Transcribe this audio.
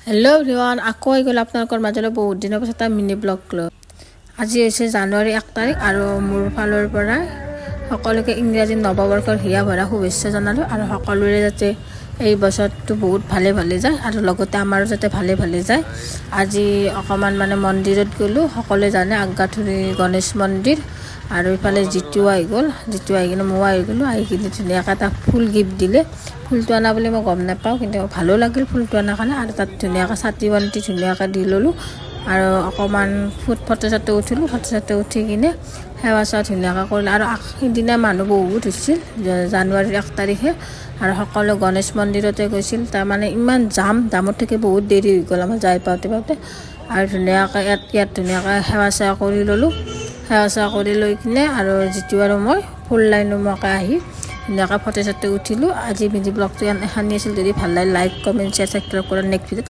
Hello' everyone, আকৌ আহি গ'ল আপোনালোকৰ মাজলৈ বহুত দিনৰ পাছত এটা মিনি ব্লগ লৈ। আজি হৈছে জানুৱাৰী 1 তাৰিখ আৰু মোৰ ফালৰ পৰা সকলোকে ইংৰাজী নৱবৰ্ষৰ হিয়া ভৰা শুভেচ্ছা জনালোঁ আৰু সকলোৰে যাতে এই বছৰটো বহুত ভালে ভালে যায় আৰু লগতে আমাৰো যাতে ভালে ভালে যায়। আজি অকণমান মানে মন্দিৰত গ'লোঁ, সকলোৱে জানে আজ্ঞাঠুৰি গণেশ মন্দিৰ। আৰু ইফালে জিতু আহি গ'ল, জিতু আহি কিনে ময়ো আহি গ'লোঁ। আহি কিনে ধুনীয়াকৈ এটা ফুল গিফ্ট দিলে। ফুলটো অনা বুলি মই গম নাপাওঁ, কিন্তু ভালো লাগিল ফুলটো অনাৰ কাৰণে। আৰু তাত ধুনীয়াকৈ চাকি বন্তি ধুনীয়াকৈ দি ল'লোঁ আৰু অকণমান ফটো চটো উঠিলোঁ। ফটো চটো উঠি কিনে সেৱা চেৱা ধুনীয়াকৈ কৰিলোঁ। আৰু সিদিনা মানুহ বহুত হৈছিল জানুৱাৰীৰ 1 তাৰিখে আৰু সকলো গণেশ মন্দিৰতে গৈছিল। তাৰমানে ইমান জাম, জামত থাকি বহুত দেৰি হৈ গ'ল আমাৰ যাই পাওঁতে পাওঁতে। আৰু ধুনীয়াকৈ ইয়াত ধুনীয়াকৈ সেৱা চেৱা কৰি ল'লোঁ। সেৱা চেৱা কৰি লৈ কিনে আৰু জিতু আৰু মই ফুল লাইনমুৱাকৈ আহি ধুনীয়াকৈ ফটো চটো উঠিলোঁ। আজি মিনি ব্লগটো এখানি আছিল। যদি ভাল লাগে লাইক, কমেণ্ট, শ্বেয়াৰ, ছাবস্ক্ৰাইব কৰা। নেক্সট ভিডিঅ'ত